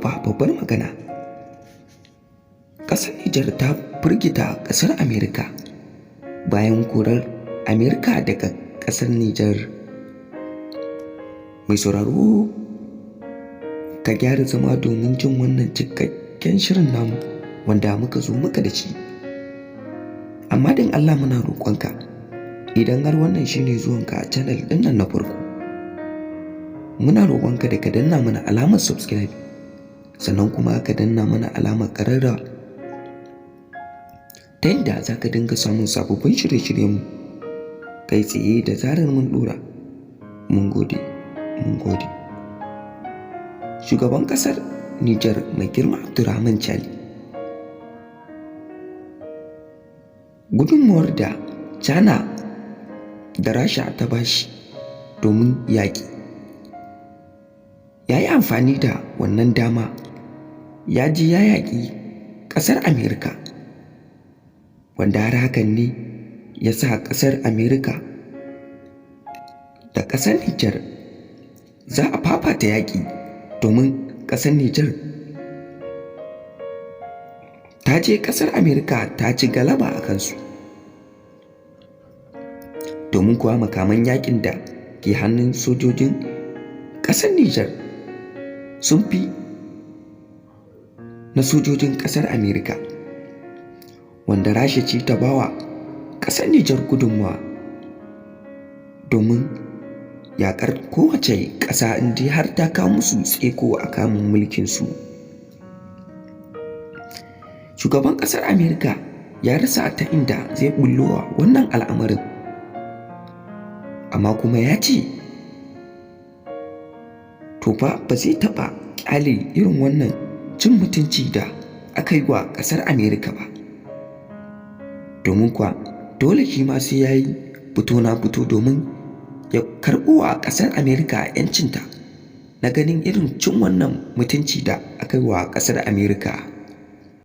fa babbar magana. Ƙasar Nijar ta firgita ƙasar Amerika bayan korar Amerika daga ƙasar Nijar. Mai sauraro, ka gyara zama domin jin wannan cikakken shirin namu wanda muka zo maka da shi. Amma don Allah muna roƙonka, idan har wannan shine zuwanka a channel ɗin nan na farko, muna roƙonka da ka danna mana alamar subscribe, sannan kuma ka danna mana alamar ƙararrawa, ta yadda za ka dinga samun sababbin shirye-shiryenmu kai tsaye da zarar mun ɗora. Mun gode, mun gode. Shugaban ƙasar Nijar, mai girma Abdurrahman Chani, gudunmuwar da China da Rasha ta bashi domin yaƙi, ya yi amfani da wannan dama ya je ya yaƙi ƙasar Amerika, wanda har hakan ne ya sa ƙasar Amerika da ƙasar Nijar za a fafata yaƙi, domin ƙasar Nijar ta je ƙasar Amerika ta ci galaba a kansu. Domin kuwa makaman yaƙin da ke hannun sojojin ƙasar Nijar sun fi na sojojin ƙasar Amerika, wanda Rasha ce ta bawa ƙasar Nijar gudunmawa domin yaƙar kowace ƙasa in dai har ta kawo musu tsaiko a kamun mulkinsu. Shugaban ƙasar Amerika ya rasa ta inda zai ɓullo wa wannan al'amarin, amma kuma ya ce to fa ba zai taɓa ƙyale irin wannan cin mutunci da aka yi wa ƙasar Amerika ba. Domin kuwa dole shi ma sai ya yi fito na fito domin ya karɓo wa ƙasar Amerika 'yancinta na ganin irin cin wannan mutunci da aka yi wa ƙasar Amerika.